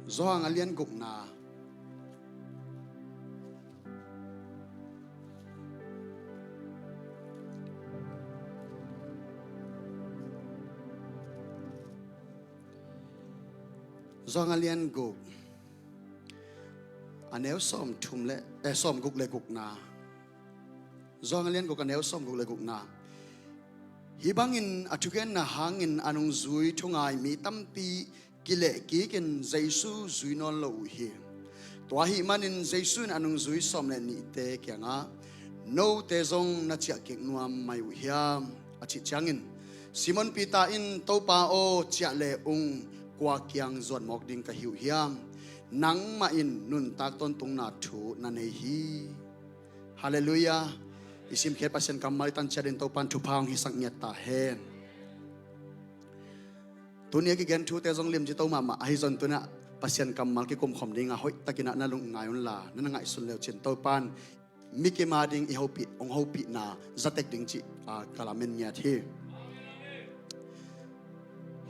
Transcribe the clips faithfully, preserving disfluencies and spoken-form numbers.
Johan a lian gukna. Johan a lian guk, a neu sawm thum le, eh, sawm guk le gukna. Johan a lian guk, a neu sawm guk le gukna. Hih bangin a thugenna hangin a nungzui thungai mi tampi kilehkikin Jesu zui nawn lo uh hi. Tua ahih manin Jesu in a nungzui sawm le nihte kiangah, "Note zong na ciahkik nuam mai uh hiam?" a cih ciangin, Simon Peter in, "Topa aw, ciah le ung, kua kiang zuan mawk ding ka hi uh hiam? Nangmah in nuntak tawntungna thu na nei hi." Halleluiah. I simkhiat Pasian kammal i tan ciat in Topa in thupha hong hisak ngiat ta hen. Tuni a kigen thute zong limci to mahmah, ahi zong tuni-ah Pasian kammal kikum khawm dingah hoihtakin ah na lungngai unla, na na ngaihsun le uh cin Topa in mikim a ding i hopih, hong hopihna zatek ding cih, a, ka lamen ngiat hi.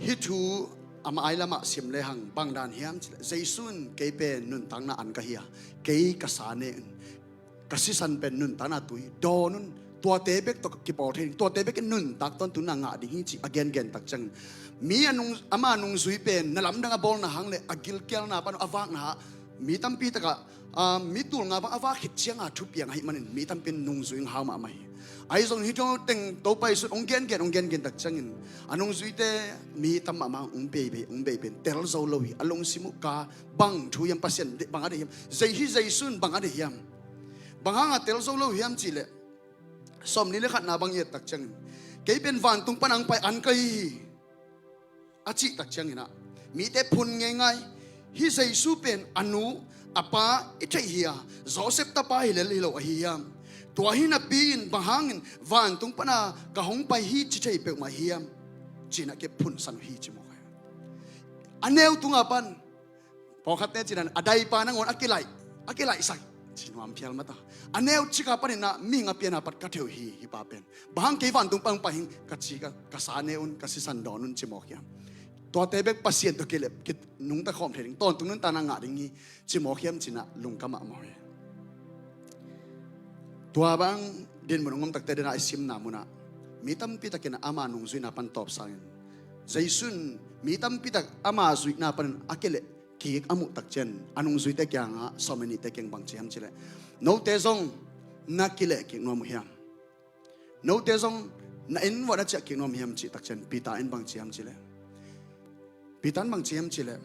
Hih thu a ma-ai lamah sim lehang bang dan hiam cih leh, Jesu in, "Kei pen nuntakna an ka hi a, kei ka sa ne un, ka sisan pen nuntakna tui dawn un, tuate bek tawh kipawl thei ding, tuate bek in nuntak tawntungna ngah ding hi," cih a gengen tak ciangin, mi a nung, ama nungzui pen na lamdang a bawlna hang le a gilkialna pan a vakna ah mi tampi takah, ah, mi tul nga bang a vak khit cianga thupiang ahih manin mi tampi in nungzui hong hau mahmah hi. Ahi zong hih thu teng Topa Jesu in hong gengen, hong gengen tak ciangin a nungzuite mi tam mahmah hong bei, bei, hong bei pen tel zo lo hi. A lungsim uh ka, "Bang thu hiam, Pasian deih, bang a deih hiam? Zei hi, Jesu in bang a deih hiam? Bang hanga tel zo lo hiam?" cih leh, sawmli le khatna bang i et tak ciangin, "Kei pen vantung pan hong pai an ka hi hi," a cih tak ciangin ah mite phun ngeingai, "Hih Jesu pen a nu, a pa i theih hi a, Joseph tapa hi lel hi lo ahi hiam? Tua hi napi-in bang hangin vantung pana ka hong pai hi ci thei peuhmah hiam?" ci-in ah kei phunsan uh hi ci mawk hi. A neu tunga pan pawlkhatte ci-in ah a daipa nangawn a kilaih, a kilaihsak ci nuam phial mata. A neu cika panin ah mihing a piana pat ka theu hi, hih pa pen. "Bang hang kei vantung pan hong pai hing, ka ci, ka, ka sa ne un, ka sisan dawn un," ci mawk hiam? Tuate bek Pasian tawh kilep, ki, nungta khawm thei ding, tawntung nuntakna ngah ding hi ci mawk hiam ci-in ah lungka mahmah hi. Tua bang dinmun hong om takte dena i simna munah mi tampi takin ah ama nungzuihna pan tawp sangin, Jesu in mi tampi tak ama zuihna panin a kileh kik a muh tak ciang a nungzuite kiangah sawm le nihte kiang bang ci hiam cih leh, "Note zong na kileh kik nuam uh hiam? Note zong na inn vuah na ciah kik nuam uh hiam?" cih tak ciang Peter in bang ci hiam cih leh, Peter in bang ci hiam cih leh,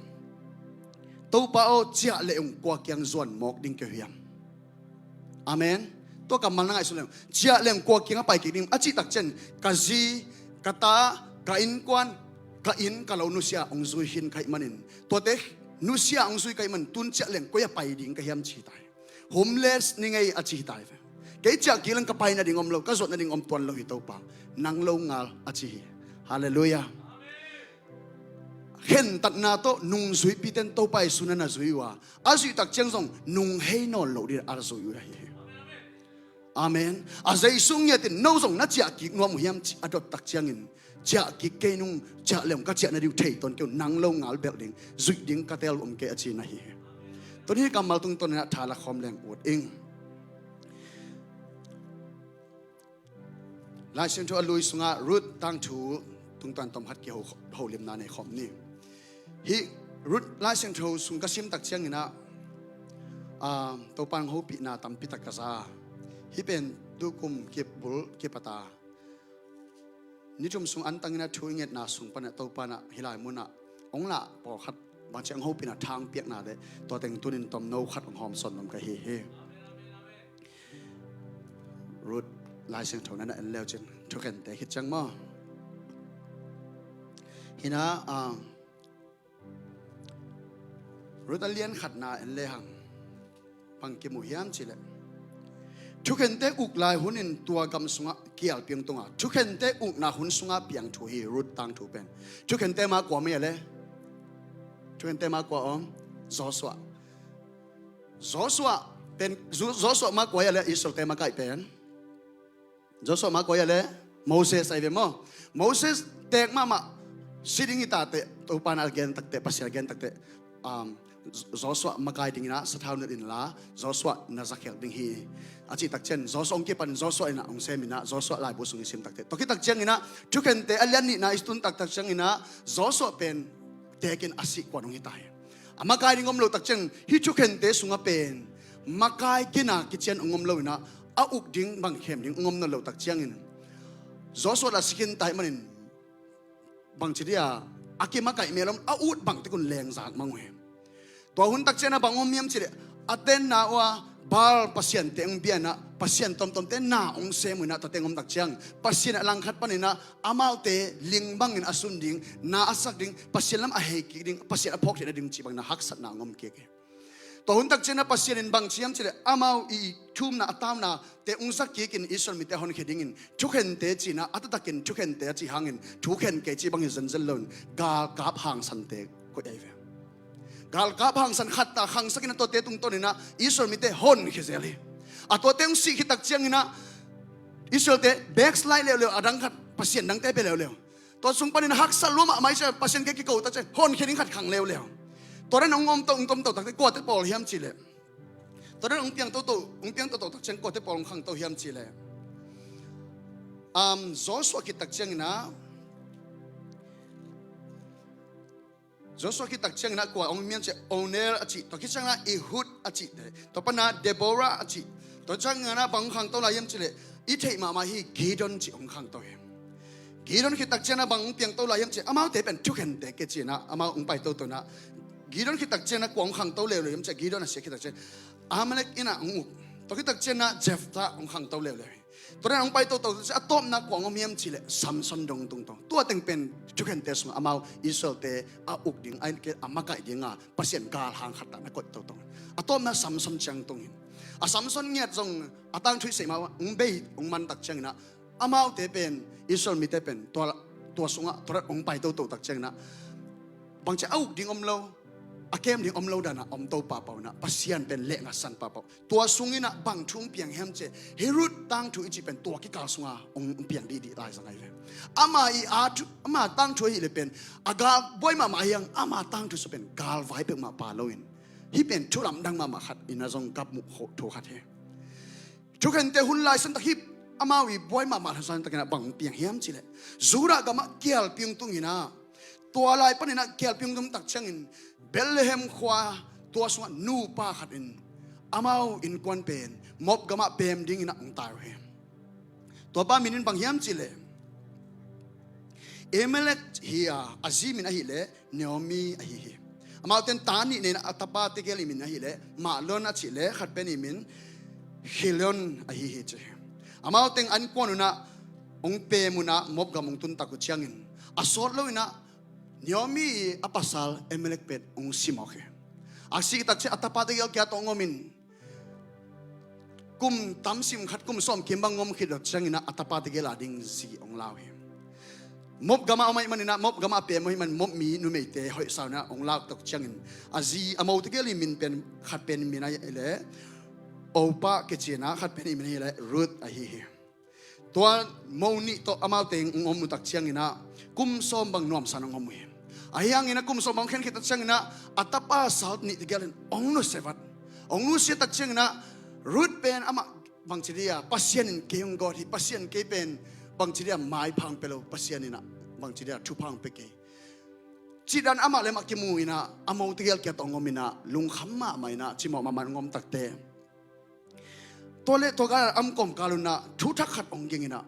"Topa aw, ciah le ung, kua kiang zuan mawk ding ka hi uh hiam?" Amen. Tua kammal na ngaihsun le ung, "Ciah le ung, kua kiang a pai kik ding?" a cih tak ciang, "Ka zi, ka ta, ka innkuan, ka inn, ka lo nusia hong zui khin ka hih manin, tuate nusia hong zui ka hih manin tun ciah le ung koi a pai ding ka hiam?" ci hi ta hi. "Homeless ni ngei," a ci hi ta hi ve. "Kei ciah kik le ung ka pai nading om lo, ka zuat nading om tuan lo hi Topa, nang lo ngal," a ci hi. Halleluiah. Khentatna tawh nungzuipite in Topa Jesu na na zui uh a, a zuih tak ciang zong nung hei nawn loh ding a zui uh ahi hi. Amen. A Jesu ngiat in, "No zong na ciah kik nuam uh hiam?" ci a dot tak ciangin, "Ciah kik kei nung, ciah le ung ka ciah nading uh thei tuan kei un, nang lo ngal belh ding, zuih ding ka teel uh om kei," a ci na hi hi. Tun hih kammal tungtawn in ah tha la khawm leng ut ing. Lai Siangtho a lui sungah Ruth tangthu tungtawn tawmkhat kiho, holimna nei khawm ni. Hih Ruth Lai Siangtho sung ka sim tak ciangin ah, ah, Topa in hong hopihna tampi tak ka za. Hih pen tukum kip bul kip a ta, ni thum sung antangin ah thu i ngetna sung pan ah Topa in ah hih lai munah hong lah pawlkhat bangci hong hopihna thang piakna le tua teng tunin tomno khat hong hawm sawn nuam ka hi hi. Ruth Lai Siangtho na na en leu cin, thukhente khit ciang maw? Hi na, ah, Ruth a lian khatna en lehang bang kimu hiam cih leh, thukhente uk lai hunin tua gam sungah kial piang tunga, thukhente ukna hun sungah piang thu hi Ruth tangthu pen. Thukhente ma kua mah a le? Thukhente ma kua om? Joshua. Joshua pen, Zo-, Joshua ma kua a le, Israelte makaih pen? Joshua ma kua a le? Moses ahi ve maw. Moses teek mahmah, si ding hi ta teh, Topa in a gen tak teh, Pasian a gen tak teh, um, Joshua makai dingin ah sathau nat inla, Joshua na zakhiak ding hi, a cih takciang Joshua hong kipan Joshua in ah hong sem in ah Joshua laibu sung i sim takte. Tua khit takciangin ah Thukhente a lian nihna i tun taktak ciangin ah Joshua pen tekin a sih kuan hong hi ta hi. A makai ding om lo takciang hih thukhente sungah pen makai kina kician hong om lo in ah a uk ding bang khem ding hong om nawn lo takciangin Joshua la sikin tai manin bangci dia a kimakaih melom a ut bangtek un lengzak mang uh hi. Tua hun takciang ah bang om hiam cileh a tenna uh a Baal pasiante hong bia in ah pasian tomtomte na hong sem uh in ah tua teng om takciang Pasian a langkhat panin ah amaute ling bangin a sun ding, na a sak ding, Pasian lam a hei kik ding, Pasian a phawk theihna ding cih bangin ah haksatna hong om kik hi. Tua hun takciang ah Pasian in bang ci hiam cileh amau i thumna a taunate hong zak kikin Israel mite honkhia dingin thukhente ci in ah a taktakin thukhente a cih hangin thukhen kei cih bang hi zenzen loin galkap hangsante koih ahi ve. Galkap hangsan khat ta khangsakin a tuate tungtawnin ah Israel mite honkhia zel hi. A tuate hong sih khit takciangin ah Israelte backslide leuleu, a dang khat pasian dangte pia leuleu. Tua sung panin haksa lua mahmah i cia Pasian ke kiko takciang honkhia ding khat khang leuleu. Tua dan hong om to hong tom to takte kuate pawl hiam cileh, tua dan hong piang toto hong piang toto takciang kuate pawl hong khang to hiam cileh, um, Joshua khit takciangin ah Joshua khit takciangin ah kua hong miam cih Oner a cih, tua khit ciangin ah Ehud a cihte, tua panin ah Deborah a cih, tua ciangin ah bang hong khangto lai hiam cileh i theih mahmah hi Gideon cih hong khangto hi. Gideon khit takciangin ah bang hong piangto lai hiam cileh amaute pen thukhente ke ci in ah amau hong paitoto in ah Gideon khit takciangin ah kua hong khangto leuleu hiam cileh Gideon a sia khit takciang Amalek in ah hong uk. Tua khit takciangin ah Jephthah hong khangto leuleu hi. Tua dan hong paitoto a tawpna kua hong om hiam cileh Samson dong tungto. Tua teng pen thukhente sungah amau Israelte a uk ding a makaih dinga Pasian galhang khat ta na koih toto. A tawpna Samson ciang tung hi. A Samson ngiat zong a tangthu i seih mah hong bei hong man takciangin ah amaute pen Israel mite pen tua, tua sungah tua dan hong paitoto takciangin ah bangci a uk ding om lo, a kem ding om lo dan ah om to pahpah un ah Pasian pen lehngatsan pahpah. Tua sungin ah bang thu hong piang hiam cileh hih Ruth tangthu i cih pen tua kikal sungah hong piang dihdih lai zang ahi ve. Ama i a thu, ama tangthu ahih leh pen a gal buai mahmah hiang ama tangthu sung pen galvai peuhmah pha loin hih pen thu lamdang mahmah khat in ah zong gapmuh thu khat hi. Thukhente hun lai santak hih amau i buai mahmah hun santakin ah bang hong piang hiam cileh Judah gamah kialpi hong tungin ah tua lai panin ah kialpi hong tung takciangin Bethlehem khua tua sungah nupa khat in amau innkuan pen Moab gamah pem dingin ah hong tai uh hi. Tua pa min in bang hiam cileh Elimelek hi a, a zi min ahih leh Naomi ahi hi. Amaute in ta nih nei in ah a tapa tegel i min ahih leh Mahlon a cih leh khat pen i min Khilion ahi hi ci hi. Amaute in an kuan un ah hong pem un ah Moab gam hong tun tak uh ciangin a sawt lo in ah Naomi i a pasal Elimelek pen hong si mawk hi. A si takciang a tapa tegel kia tawh hong om in kum tamsim khat kum sawm kim bang hong om khit lo ciangin ah a tapa tegel a ding zi hong lau hi. Moab gamah om ahih manin ah Moab gamah a pem ahih manin Moab mi numeite hoih sa un ah hong lauk tok ciangin a zi a mo tegel i min pen khat pen min ahih leh Orpah kici in ah khat pen i min ahih leh Ruth ahi hi. Tua mo nih tawh amaute hong om uh tak ciangin ah kum sawm bang nuamsa in hong om uh hi. Ahi hangin ah kum sawm bang hong khen khit tak ciangin ah a tapa sal nih tegel in hong nusia vat. Hong nusia tak ciangin ah Ruth pen amah bangci dia Pasian in kei hong gawt hi, Pasian kei pen bangci dia maipha hong pia lo, Pasian in ah bangci dia thupha hong pia kei. Cih dan amah le amah kimu in ah a mo tegel kia tawh hong om in ah lungkham mahmah in ah cimawh mahmah in hong om takte Tua le tua gal a om kawmkal un ah thu thak khat hong ging in ah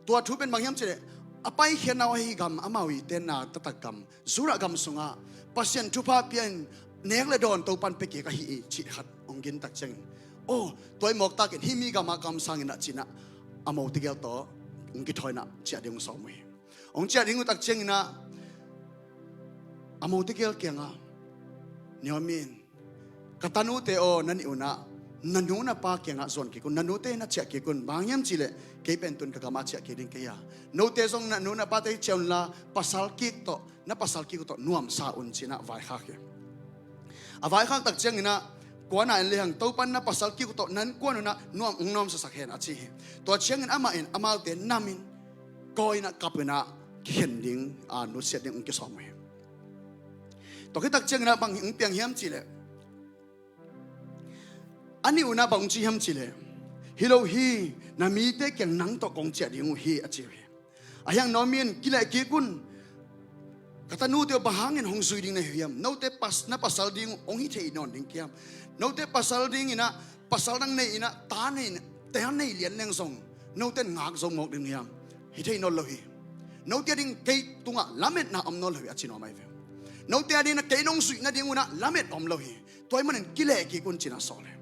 tua thu pen bang hiam cih leh a paikhiatna uh ahi gam amau i tenna taktak gam Judah gam sungah Pasian thupha pia in nek le dawn Topan pia kik ahi hi cih khat hong gin tak ciangin aw tua i mawk takin hih mi gamah kamsang in ah ci-in ah a mo tegel tawh hong kithawi in ah ciah ding hong sawm uh hi. Hong ciah ding uh tak ciangin ah a mo tegel kiangah Naomi in ka tanute aw na nih un ah na nu na pa kiangah zuan kik un, na nute na ciah kik un, bang hiam cih leh kei pen tun ka gamah ciah kik ding kei a, note zong na nu na pate ciah unla pasal kik tawh na pasal kik uh tawh nuamsa un ci-in ah vaikhak hi. A vaikhak tak ciangin ah kuana en lehang Topan na pasal kik uh tawh nan kuan un ah nuam hong nuamsasak hen a ci hi. Tua ciangin amah in amaute nam in kawi in ah kap in ah kikhen ding a nusiat ding hong kisawm uh hi. Tua khit tak ciangin ah bang hong piang hiam cih leh, a nih un ah bang hong ci hiam cih leh, "Hi lo hi, na mite kiang nang tawh kong ciah ding uh hi," a ci uh hi. Ahi hang Naomi in, "Kileh kik un. Ka tanute uh bang hangin hong zui ding na hi uh hiam? Note pas-, na pasal ding uh hong hi thei nawn ding kiam? Note pasal dingin ah, pasal dang nei in ah, ta nei, ta nei lian leng zong, note in ngak zo mawk ding hiam? Hi thei nawn lo hi. Note a ding kei tungah lametna om nawn lo hi," a ci nuam ahi ve. "Note a ding ah kei nong zuih nading un ah lamet om lo hi. Tua ahih manin kileh kik un," ci-in a sawl hi.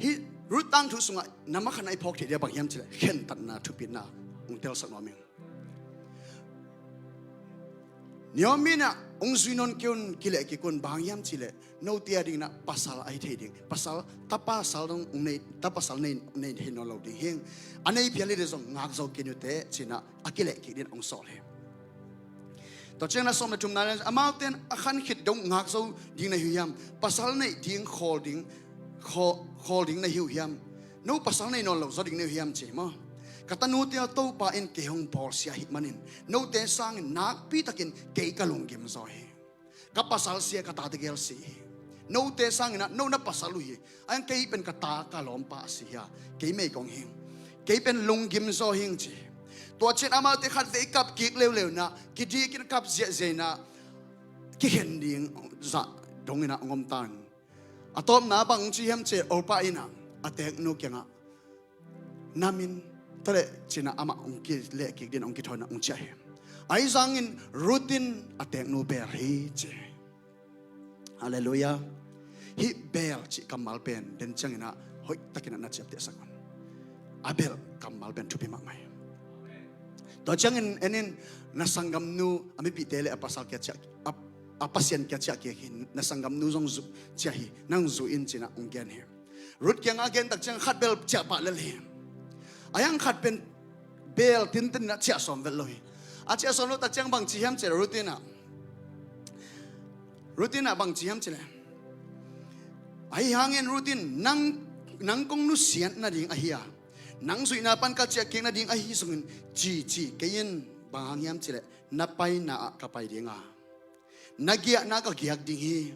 Hih Ruth tangthu sungah na makhan a i phawk theih ding ah bang hiam cih leh, khentatna thupitna hong telsak nuam ing. Naomi in ah, "Hong zui nawn kei un, kileh kik un, bang hang hiam cih leh note a dingin ah pasal a hi thei ding, pasal, ta pasal dong hong nei, ta pasal nei, nei thei nawn lo ding hi. A nei phial hi leh zong ngak zo kei ni uh teh," ci-in ah a kileh kik dingin hong sawl hi. Tua ciangin a sawm le thumna ah, "Amaute in a khan khit dong ngak zo ding na hi uh hiam? Pasal neih ding khawl ding, khaw-, khawl ding na hi uh hiam? No pasal nei nawn lo zaw ding na hi uh hiam?" ci hi maw. "Ka tanute uh Topa in kei hong bawlsia ahih manin, note sangin nakpi takin kei ka lunggim zaw hi. Ka pasal sia, ka tate gel si hi. Note sangin ah no na pasal uh hi. Ahi hang kei pen ka ta, ka lawmpa a si hi a, kei mei kong hi ing. Kei pen lunggim zaw hi ing," ci hi. Tua ciang amaute khatvei kap kik leuleu in ah, kidik in kap ziahziah in ah, kikhen ding zah dongin ah hong om ta in, a tawpna bang hong ci hiam cih leh, Orpah in ah a teeknu kiangah, "Na min tawh leh," ci-in ah amah hong kileh kik dingin hong kithawi in ah hong ciah hi. Ahi zongin Ruth in a teeknu beel hi ci hi. Halleluiah. Hih beel cih kammal pen den ciangin ah hoih takin ah na ciaptehsak un. A beel kammal pen thupi mahmah hi. Tua ciangin en in, na sanggamnu, a mipihte leh a pasal kiang ciah, a, a pasian kiang ciah kik hi, na sanggamnu zong zu-, ciah hi, nang zui in ci-in ah hong gen hi. Ruth kiangah a gen tak ciang khat bel ciah pah lel hi. Ahi hang khat pen bel tinten in ah ciah sawm vet lo hi. A ciah sawm loh tak ciang bang ci hiam cih leh Ruth in ah, Ruth in ah bang ci hiam cih leh, "Ahi hangin Ruth in nang, nang kong nusiat nading ahi a, nang zuihna pan ka ciah kik nading ahi zongin, ci, ci kei in, bang hang hiam cih leh na paina ah ka pai ding a, na giahna ah ka giak ding hi.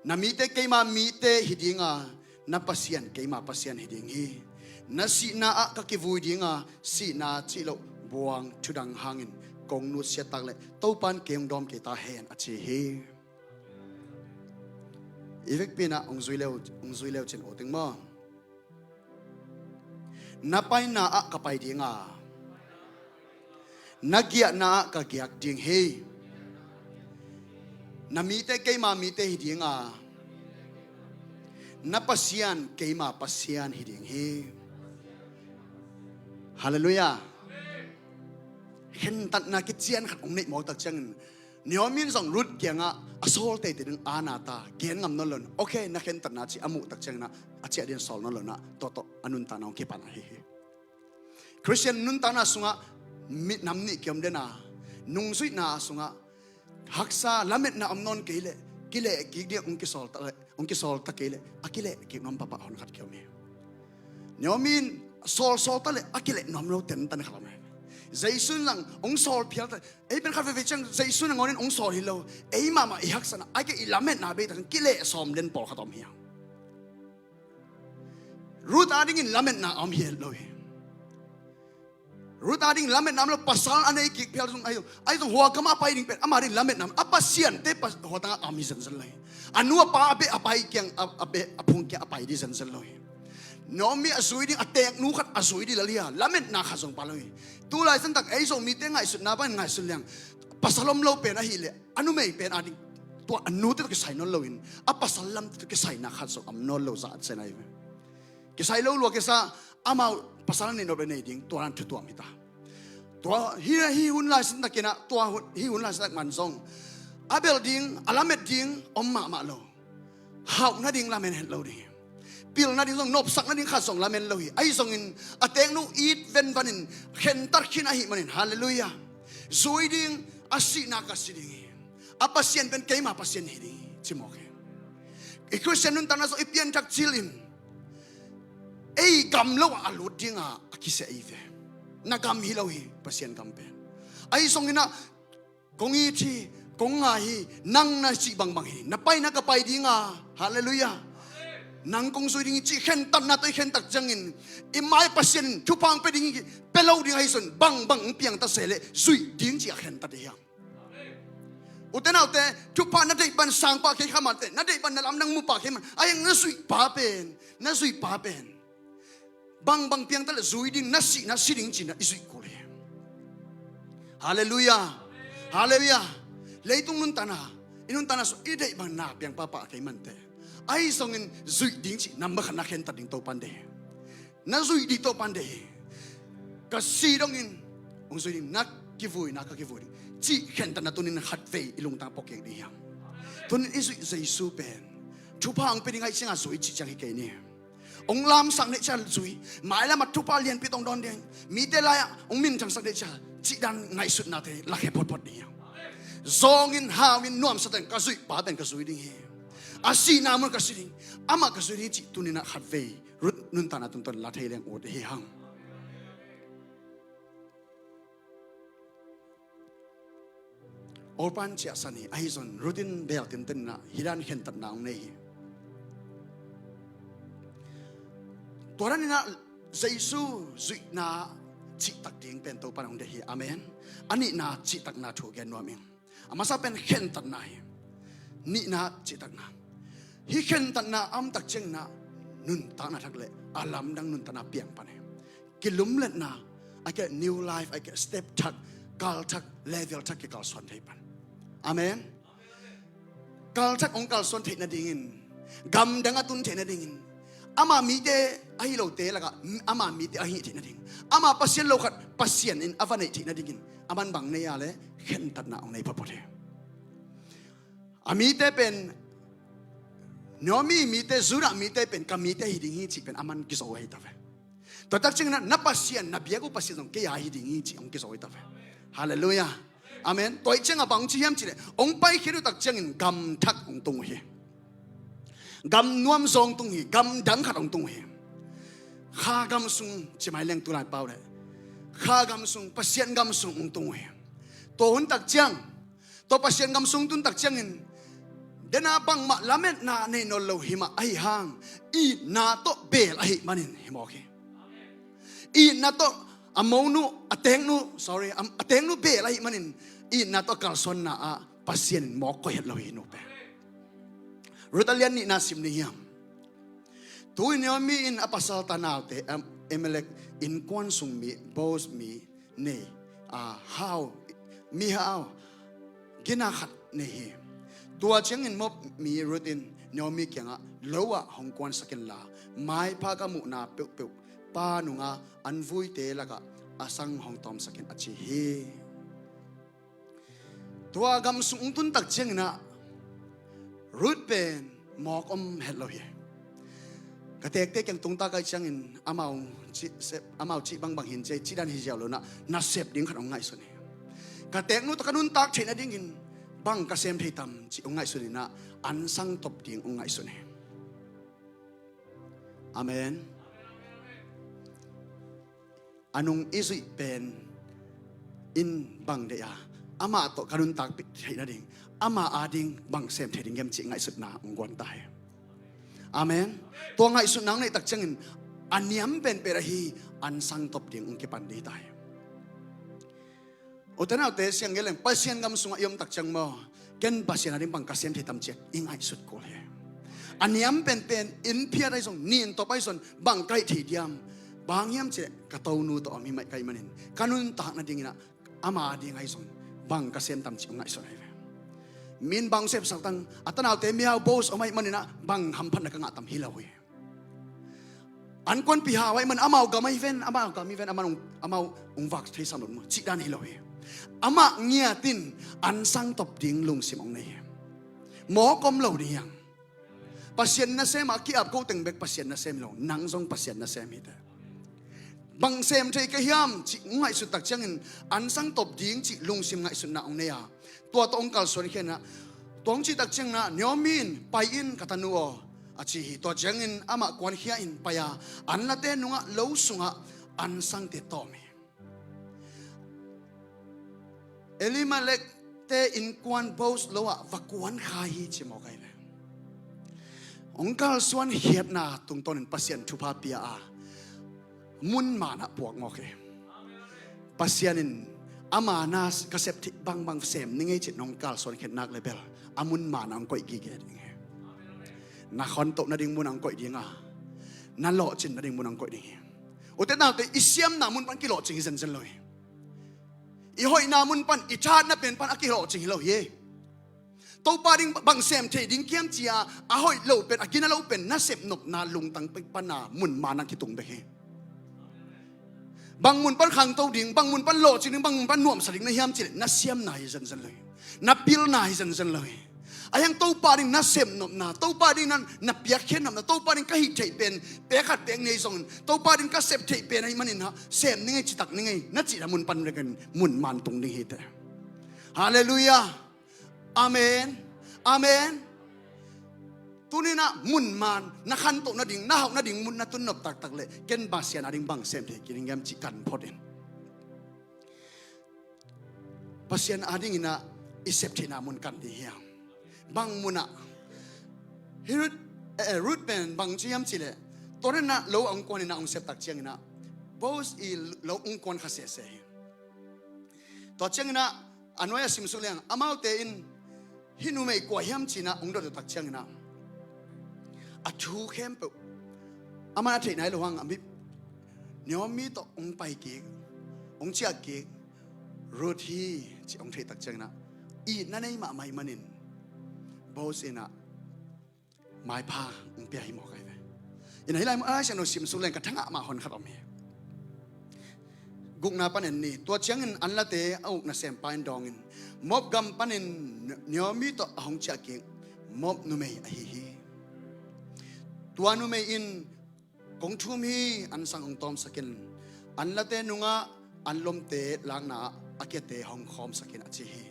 Na mite keima mite hi ding a, na Pasian keima Pasian hi ding hi. Na sihna ah ka kivui ding a, sihna cih loh buang thudang hangin kong nusiat tak leh Topa in kei hong dawm kei ta hen," a ci hi. I vekpi in ah hong zui leu, hong zui leu cin uh ting maw. "Na paina ah ka pai ding a, na giahna ah ka giak ding hi. Na mite keima mite hi ding a, na Pasian keima Pasian hi ding hi." Halleluiah. Khentatna kician khat hong neih mawk tak ciangin, Naomi in zong Ruth kiangah a sawl teitei ding a na ta, gen ngam nawn lo in, okay, na khentatna ci a muh tak ciangin ah, a ciah dingin sawl nawn lo in ah, tua tawh a nuntakna hong kipan ahi hi. Khristian nuntakna sungah mi nam nih kiom den a, nungzuihna sungah haksa lametna om nawn kei leh, kileh kik ding hong kisawl ta leh, hong kisawl ta kei leh, a kileh kik nuam pahpah hon khat kiom hi. Naomi in sawl sawl ta leh a kileh nuam lo tentan khat om hi. Jesu in zong hong sawl phial ta, ei pen khat veivei ciang Jesu in a ngawn in hong sawl hi lo. Ei mahmah i haksatna, ahih kei leh i lametna bei tak kileh sawm den pawlkhat om hi hang. Ruth a dingin lametna a om hi lo hi. Ruth a dingin lametna om lo, pasal a nei kik phial zong ahi zong, ahi zong hua kam a pai ding pen ama dingin lametna om, a pasiante pa-, hua tangah a om hi zenzen lo hi. A nu a pa a beh a pai kiang, a, a beh a phung kiang a pai ding zenzen lo hi. Naomi a zui ding, a teeknu khat a zui ding lel hi a, lametna khat zong pha lo hi. Tu laisan tak ei Zomite ngaihsutna bangin ngaihsun leng, pasal om lo pen ahih leh a numei pen a ding, tua a nute tawh kisai nawn loin, a pasal lamte tawh kisaina khat zong om nawn lo zah a cen ahi ve. Kisai lo lua kisa, amau pasal a nei nop leh nei ding, tua dan thu tuam hi ta. Tua hi, hi hun laisan takin ah, tua hun, hi hun laisan tak man zong, a bel ding, a lamet ding om mahmah lo. Hauh nading lamen het lo ding hi. Pil nading zong, nopsak nading khat zong lamen lo hi. Ahi zongin a teeknu it venvan in, khentat khin ahih manin, halleluiah, zui ding, a sihna ka si ding hi. A Pasian pen keima Pasian hi ding hi, ci mawk hi. I Khristian nuntakna zong i pianthak cil in, ei gam lo ah a lut ding a, a kisia ei ve. Na gam hi lo hi, Pasian gam pen. Ahi zongin ah, kong it hi, Kong ngai hi, nang na cih bangbang hi, na pai na ka pai ding a, halleluiah. Nang kong zui ding hi cih khentatna tawh i khentat ciangin, i mai Pasian in thupha hong pia ding hi, pia lo ding ahi zong bangbang hong piang ta se leh zuih ding cih a khentat hi hang. Ute naute, thupha na deih bang sang pah kei kha mah teh, na deih bang na lamdang mu pah kei mah, a hiang na zuih pa pen, na zuih pa pen bangbang piang ta leh zui ding, na sih na si ding cih na i zuih kul hi. Halleluiah. Halleluiah. Leitung nuntakna, i nuntakna sung i deih bang na piang pahpah kei mah teh, ahi zongin zuih ding cih number khat na khentat ding Topa'n deih hi. Na zuih ding Topa'n deih hi. Ka si dongin hong zui ding, na kivui na ka kivui ding cih khentatna tuni-in khatvei i lungtang pok kik ding hiam? Tuni-in i zuih Jesu pen thupha hong pia ding ahih ciangin zui cih ciang hi kei ni. Hong lamsak neih ciang zui, mailam ah thupha lianpi tawh hong dawn ding, mite lai-ah hong minthangsak neih ciang, cih dan ngaihsutnate lakhia photphot ding hiam? Zawngin, hau-in, nuamsa teng ka zuih pa pen ka zui ding hi. A sihna mun ka si ding, amah ka zui ding cih tuni-in khatvei Ruth nuntakna tungtawn la thei leng ut hi hang. Orpah ciahsan hi, ahi zong Ruth in beel tinten in hih dan khentatna hong nei hi. Tua dan in Jesu zuihna cihtak ding pen Topa'n hong deih hi. Amen. A nihna cihtakna thu gen nuam ing. A masa pen khentatna hi. Nihna cihtakna. Hih khentatna a omtak ciangin nuntakna thak leh a lamdang nuntakna piang pan hi. Kilumletna, a kei new life, a kei step thak, kal thak, level thak kikalsuan thei pan. Amen. Kal thak hong kalsuan theih nadingin, gamdang a tun theih nadingin, ama mite ahi lote lakah ama mite ahi theih nading, ama Pasian lo khat Pasian in a va neih theih nadingin, aman bang nei a leh khentatna hong nei photphot hi. A mite pen, Naomi mite, Judah mite pen ka mite hi ding hi cih pen aman kizo ahi ta ve. Tua tak ciangin na Pasian, na biak uh Pasian zong kei a hi ding hi cih hong kizo ahi ta ve. Halleluiah. Amen. Tua ahih ciangin bang ci hiam cih leh, hong paikhiat uh tak ciangin gam thak hong tung uh hi. Gam nuam zaw hong tung hi, gamdang khat hong tung uh hi. Kha gam sung ci mai leng tu lai pau leh, Kha gam sung, Pasian gam sung hong tung uh hi. Tua hun tak ciang, tua Pasian gam sung tun tak ciangin, dena bangmah lametna nei nawn lo hi mah ahi hang, itna tawh beel ahih manin hi mawk hi. Itna tawh a monu, a teeknu, sorry, a, a teeknu beel ahih manin, itna tawh kalsuanna ah Pasian in mawk koih het lo hi, nu pen. Ruth a lian nihna sim ni hiam? Tu-in Naomi in a pasal tanaute, em, Elimelek innkuan sung mi, Boaz mi, nei, a, hau, mihau, gina khat nei hi. Tua ciangin Moab mi Ruth in Naomi kiangah, lo ah hong kuansak inla, maipha ka muhna peuhpeuh pa nungah an vuite lakah a sang hong tawmsak in a ci hi. Tua gam sung hong tun tak ciangin Ruth pen mawk om het lo hi. Ka teekte kiang tungtak ahih ciangin amau cih, sep, amau cih bangbang hi in ci, cih dan hi ziau lo in, nasep ding khat hong ngaihsun hi. Ka teeknu tawh ka nuntak theih nadingin bang ka sem thei tam cih hong ngaihsun in, an sang top ding hong ngaihsun hi. Amen. A nung i zuih pen in bang deih a, amah tawh ka nuntak theih nading, amah ading bang sem thei ding hiam cih ngaihsutna hong guan ta hi. Amen. Tua ngaihsutna hong neih tak ciangin a niam penpen ahi an sang top ding hong kipan ding ta hi. Ute naute, siang geleng Pasian gam sungah i om tak ciang maw, ken Pasian ading bang ka sem thei tam ci-a i ngaihsut kul hi. A niam penpen in phiat ahi zong, nin top ahi zong, bang ka hih thei diam? Bang hiam cih leh ka tonu tawh om hi mah ka hih manin, ka nuntak nadingin ama ading ahi zong bang ka sem tam cih hong ngaihsun ahi ve. Min bang sepsak tang, a tanaute mihau Boaz om ahih manin bang hamphatna ka ngah tam hi lo hi. An kuanpih hau ahih man amau gam ahi ven, amau gam ahi ven, amau, amau hong vak thei sam lo maw, cih dan hi lo hi. Amah ngiat in an sang top ding lungsim hong nei hi. Mawk om lo ding hiam? Pasian nasem a ki-ap ko teng bek Pasian nasem hi lo, nang zong Pasian nasem hi teh. Bang sem thei ka hiam cih hong ngaihsut tak ciangin an sang top ding cih lungsim ngaihsutna hong nei a, tua tawh hong kalsuan khia in, tua hong cih tak ciangin Naomi in, pai in ka tanu aw, a ci hi. Tua ciangin amah kuankhia in pai a, an late nungah lo sungah an sangte tawm hi. Elimelek te innkuan Boaz lo ah va kuan kha hi ci mawk ahi ve. Hong kalsuan khiatna tungtawnin Pasian thupha pia a, mun manah puak mawk hi. Pasian in ama na ka sep theih bangbang sem ning ei cih hong kalsuan khiat nak le bel a mun manah hong koih gige ding hi. Na khantoh nading mun hong koih ding a, na lawhcin nading mun hong koih ding hi. Ute naute, i siamna mun pan kilawhcing hi zenzen lo hi. I hoihna mun pan, i thatna pen pan a kilawhcing hi lo hi. Topa ding bang sem thei ding kiam cia a hoih lo pen, a gina lo pen nasep nopna lungtang pen pana mun manah kitung bek hi. Bang mun pan khangto ding, bang mun pan lawhcing ding, bang mun pan nuamsa ding na hiam cileh na siamna hi zenzen lo hi. Na pilna hi zenzen lo hi. A hiang Topa ding nasep nopna, Topa ding na, na piakkhiat nopna, Topa ding ka hih theih pen pek khat pek nih zongin, Topa ding ka sep theih pen ahih manin ha sem ning ei, citak ning ei na cihna mun pan vekin mun man tung ding hi te. Halleluiah. Amen. Amen. Tuninah mun man na khantoh nading, na hauh nading mun na tunnop taktak leh ken Pasian ading bang sem thei kei ding hiam cih kan phot in. Pasian adinginah i sep theihna mun kan ding hiam? Bang munah hi Ruth, eh, eh, Ruth pen bang ci hiam cileh, tua denah lo a hong kuaninah hong sep tak cianginah Boaz i lo hong kuan kha sese hi. Tua cianginah a nuai a simsuk leng amaute in hih numei kua hiam cinah hong dot tak cianginah a thu khempeuh aman a theih nai lo hang a mi Naomi tawh hong pai kik, hong ciah kik, Ruth hi cih hong theih tak cianginah itna nei mahmah ahih manin Boaz inah maipha hong pia hi mawk ahi ve. Inah hih lai mun a Lai Siangtho simsuk leng ka thangah mah hon khat om hi. Gukna pan en ni. Tua ciangin an late a uk nasempa in dawngin Moab gam panin Naomi tawh a hong ciah kik Moab numei ahi hi. Tua numei in kong thum hi, an sang hong tawmsak in, an late nungah an lomte lakna ah a kiate hong khawmsak in a ci hi.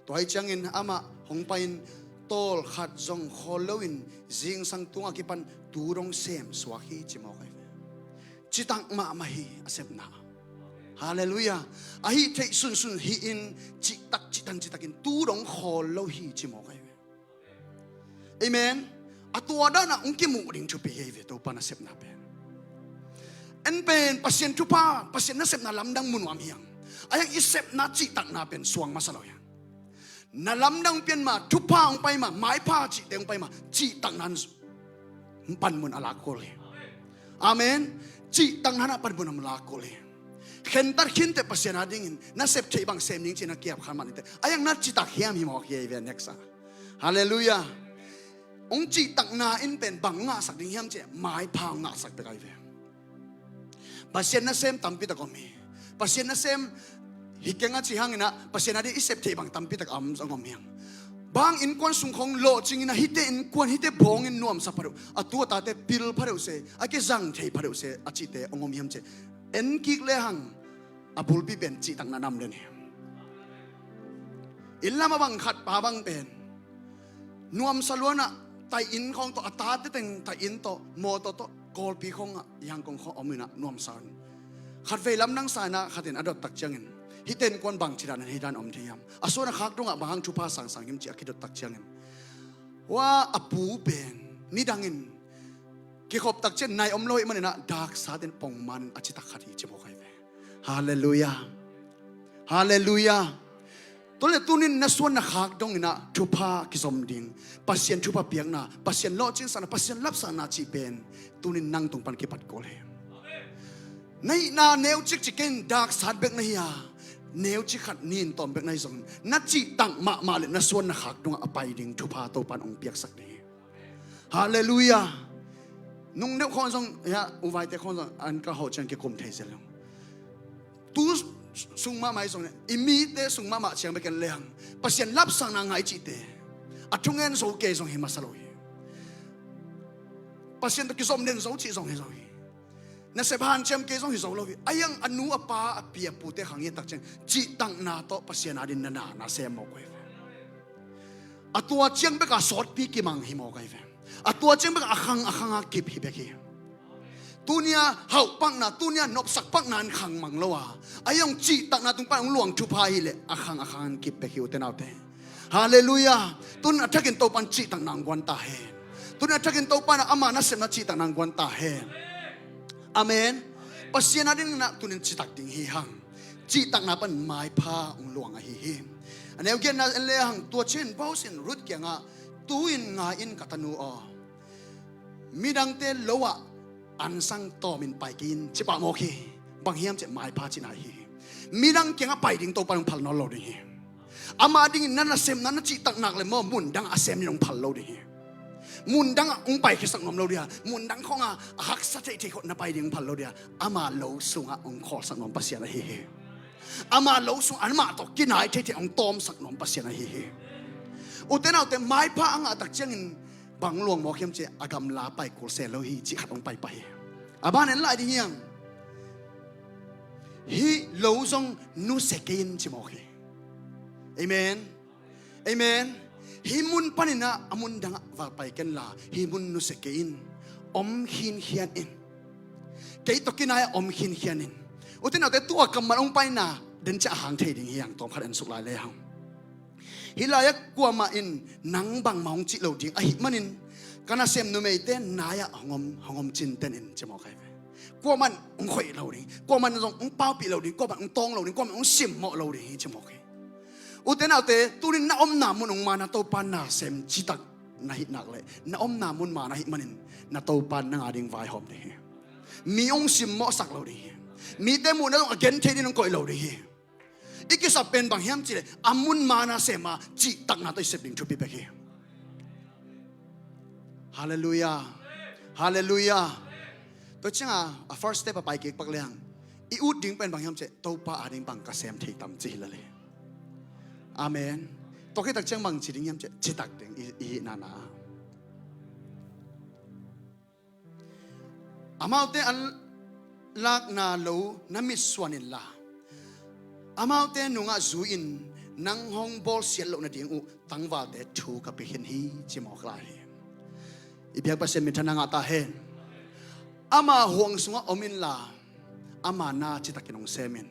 Tua hi ciangin amah hong pai-in tawlkhat zong khawl loin zingsang tungah kipan tu dong sem suak hi ci mawk ahi ve. Citak mahmah hi a sepna. Halleluiah. Ahi theih sunsun hi-in cihtak cihtan cihtakin tu dong khawl lo hi ci mawk ahi ve. Amen. A tua danah hong kimuh ding thupi hi ve Topa nasepna pen. En pen Pasian thupha, Pasian nasepna lamdang mu nuam hiam? A hiang i sepna cihtakna pen suang masa lo hiam? Na lamdang pian ma, thupha hong pai ma, maipha cihte hong pai ma, cihtakna panmun a lak kul hi. Amen. Cihtakna na panmun a lak kul hi. Khentat khinte Pasian adingin na sep theih bang sem ning cih na kiap khan mah nite. A hiang na citak hiam hi mawk hi ei ve next a. Halleluiah. Hong cihtakna in pen bang ngahsak ding hiam cih maipha hong ngahsak bek ahi ve. Pasian nasem tampitak om hi. Pasian nasem hi keng a ci hanginah Pasian ading i sep theih bang tampitak a om zong om hiang. Bang innkuan sung khong lawhcinginah hihte innkuan hihte bawngin nuamsa phadeuh, a tu a tate pil phadeuh se, a kizang thei phadeuh se a cihte hong om hiam cih en kik lehang a bulpi pen cihtakna nam den hi. Inn lam a bang khat pa bang pen nuamsa luanah tai inn khawng tawh, a tate teng tai inn tawh, mawtaw tawh, kawlpi khawngah, Yangon khawng om inah nuamsa in khatvei lamdang sa inah khatin a dot tak ciangin hihte innkuan bangci dan an hi dan om thei hiam? A suan a khak dongah bang hang thupha sangsang hiam cih a kidot tak ciangin hua a pu pen nidangin kikhop tak ciang nai om lo ahih maninah daksatin pongman a citak khat hi ci mawk ahi ve. Halleluiah. Halleluiah. Tua le tunin na suan na khak donginah thupha kizom ding, Pasian thupha piakna, Pasian lawhcinsakna, Pasian lapsakna cih pen tunin nang tung pan kipat kul hi. Na hihna neu cikcik kei in daksat bek na hi a, neu cik khat nin tawm bek na hi zongin na cihtak mahmah le na suan na khak dongah a pai ding thupha Topan hong piaksak ding hi. Halleluiah. Nung neuh khawng zong, ya, uvaite khawng zong an ka hawh ciang kikum thei zel lo. Tu sung mahmah hi zong le i mite sung mahmah ciang bek en lehang Pasian lapsakna ngai cihte a thungen zo kei zong hi masa lo hi. Pasian tawh kizom den zo cih zong hi zo hi. Nasep hanciam kei zong hi zo lo hi. A hiang a nu a pa a pi a pute khang hi tak ciang cihtakna tawh Pasian adin na na na sem mawk uh hi ve. A tua ciang beka sawtpi kimang hi mawk ahi ve. A tua ciang beka a khang a khanga kip hi bek hi. Tunia hauh pakna, tunia nopsak pakna in khang mang lo a, a hiang cihtakna tung pan hong luang thupha hileh a khang a khanga kip bek hi ute naute. Halleluiah. Tun a thakin Topan cihtakna ang guan ta hen. Tun a thakin Topan ama nasepna cihtakna ang guan ta hen. Amen. Pasian a dingin ah tunin citak ding hi hang. Cihtakna pan maipha ong luang ahi hi. A neu giatna en le hang, tua ciangin Boaz in Ruth kiangah, tu-in ngai in, ka tanu aw. Midangte lo ah ansang tawmin pai kei in, ci pah mawk hi. Bang hiam cih leh maipha cihna hi hi. Midang kiangah pai ding Topa in ong phal nawn lo ding hi. Ama dingin na nasepna na cihtak nak leh maw, mundang a sem ding ong phal lo ding hi. Mundang ah ong paikhiasak nuam lo ding a, mundang khawng a haksa theithei khawng na pai ding ong phal lo ding a, ama lo sungah ong khawlsak nuam Pasian ahi hi. Ama lo sungah amah tawh kinai theithei ong tawmsak nuam Pasian ahi hi. Ute naute, maipha a ngah tak ciangin bang luang mawk hiam cih leh a gamla pai kul se lo hi cih khat ong pai pah hi. A ban en lai ding hi hang. Hih lo zong nusia kei in ci mawk hi. Amen. Amen. Hih mun panin ah a mundang ah va pai ken la, hih mun nusia kei in. Om khinkhian in. Kei tawh kinai ah om khinkhian in. Ute naute, tua kammal ong paina den ciang a hang thei ding hi hang, tawm khat en suk lai le hang. Hih lai-ah kuamah in nang bangmah hong cih lo ding ahih manin, ka nasem numeite nai-ah hong om, hong om cinten in ci mawk hi ve. Kuamah in hong khoih lo ding, kuamah in zong hong paupih lo ding, kuamah in hong tawng lo ding, kuamah in hong simmawh lo ding hi ci mawk hi. Ute naute, tunin na omna mun hong man a Topa nasem citak na hih nak leh, na omna mun man ahih manin na Topa nang a ding vaihawm ding hi. Mi hong simmawhsak lo ding hi. Mite muhna zong a genthei ding hong koih lo ding hi. I kisap pen bang hiam cih leh a mun man a sem a cihtakna tawh i sep ding thupi bek hi. Halleluiah. Halleluiah. Tua ciangah a first step a pai kik pak le hang, i ut ding pen bang hiam cih leh Topa a ding bang ka sem thei tam ci hi lel hi. Amen. Tua khit tak ciang bang ci ding hiam cih leh citak ding i, i hih nana. Amaute a lakna lo na mitsuan inla, amaute nungah zui-in nang hong bawlsiat loh nading uh tangvalte thu ka pia khin hi ci mawk lai hi. I biak Pasian minthanna ngah ta hen. Ama huang sungah om inla, ama na citakin hong sem in.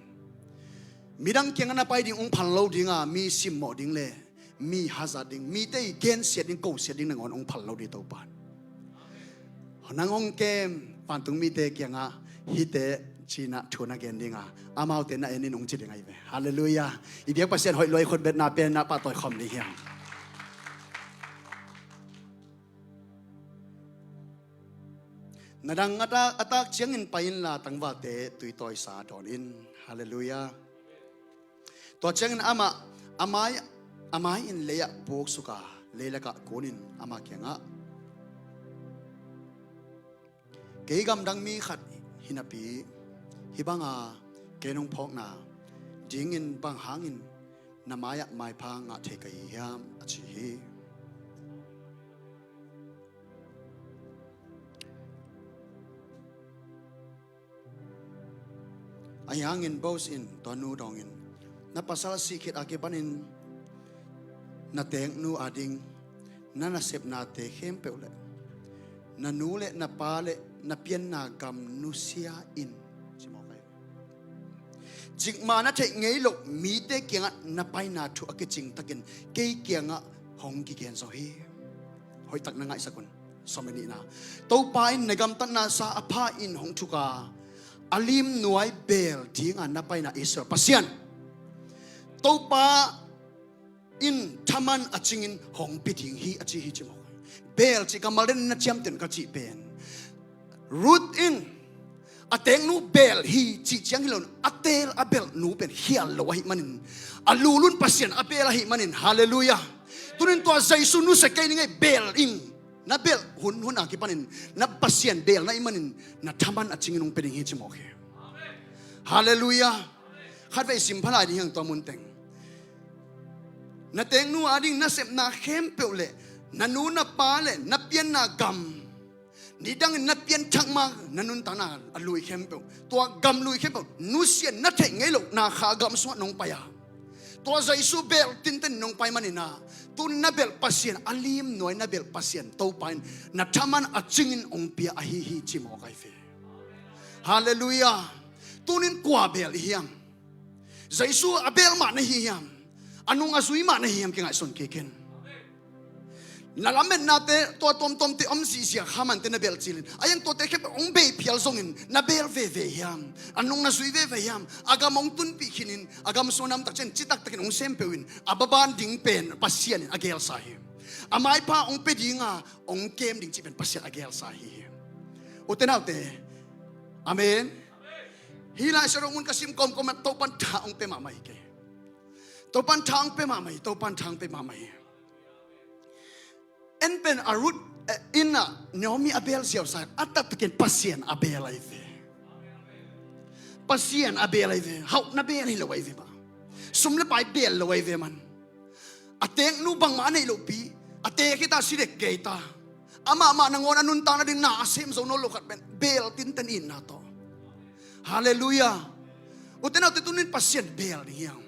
Midang kiangah na pai ding ong phal lo ding a, mi simmawh ding le mi hazat ding, mite i gensiat ding, kosiat ding nangawn ong phal lo ding Topa. Nang hong kem vantung mite kiangah hihte ci-in ah thu na gen ding a, amaute na en in ong ci ding ahi ve. Halleluiah. I biak Pasian hoih lua, i khutbetna pen na pahtawi khawm ding hi hang. Na dang a tak, a tak ciangin pai inla tangvalte tuitawisa dawn in. Halleluiah. Tua ciangin amah a mai, a mai-in lei-ah puksuk a, leilakah kunin ama kiangah, kei gamdang mi khat hi napi, hih banga kei nong phawkna dingin bang hangin na mai-ah maipha ngah thei ka hi hiam, a ci hi. Ahi hangin Boaz in tua nu dawngin, na pasal sih khit a kipanin na teeknu ading na nasepnate khempeuh le na nu le na pa le na pianna gam nusia in, ci mawk hi. Cikmah na theih ngei loh mite kiangah na paina thu a kicing takin kei kiangah hong kigen zo hi. Hoihtak na ngaihsak un. Sawm le nihna. Topa in na gamtatna sa a pha in hong thuk a, a limnuai beel dinga na paina Israel Pasian, Topa in thaman a cingin hong pia ding hi, a ci hi ci mawk. Beel cih kammal den na ciamteh un ka cih pen, Ruth in a teeknu beel hi cih ciang hi lo in, a teel a belhnu pen khial lo ahih manin, a lulun Pasian a beel ahih manin, halleluiah. Tunin tua Jesu nusia kei ning ei, beel ing. Na belh hunhun a kipanin na Pasian beel na hih manin na thaman a cingin hong pia ding hi ci mawk hi. Halleluiah. Khatvei sim pha lai ding hi hang tua munteng. Na teeknu ading na sepna khempeuh le na nu na pa le na pianna gam, nidangin na pianthak ma na nuntakna a lui khempeuh, tua gam lui khempeuh nusia in na theih ngei loh na kha gam sungah nong pai a, tua Jesu beel tinten nong pai manin ah, tu na belh Pasian, a limnuai na belh Pasian Topa in na thaman a cingin hong pia ahi hi ci mawk ahi ve. Halleluiah. Tunin kua beel i hiam? Jesu a beel mah na hi hiam? A nung a zui mah na hi hiam kingaihsun kik in. Na lametnate tua tuamtuamte om zihziah kha mante na belh cilin a, iang tuate khempeuh hong bei phial zongin na belh veve hiam? A nung na zui veve hiam? A gam hong tunpih khinin a gam sung a namtak ciang citaktakin hong sem peuhin a baban ding pen Pasian in a gelsa hi. A maipha hong pia dinga hong kem ding cih pen Pasian a gelsa hi hi. Ute naute, amen. Hih lai siaruak mun ka sim kawmkawm ah Topan tha hong pia mahmah hi kei. Topan tha hong pia mahmah hi. Topan tha hong pia mahmah hi. En pen a Ruth, eh, inn ah Naomi a beel ziausa a taktakin Pasian a beel ahi ve. Pasian a beel ahi ve. Hauhna beel hi lo ahi ve mah. Sum le pai beel lo ahi ve man. A teeknu bangmah a neih lohpi a teek hi ta, si dek kei ta. Amah mah nangawn a nuntakna ding na a sem zo nawn lo khat pen beel tinten itna tawh. Halleluiah. Ute naute, tunin Pasian beel ding hiam?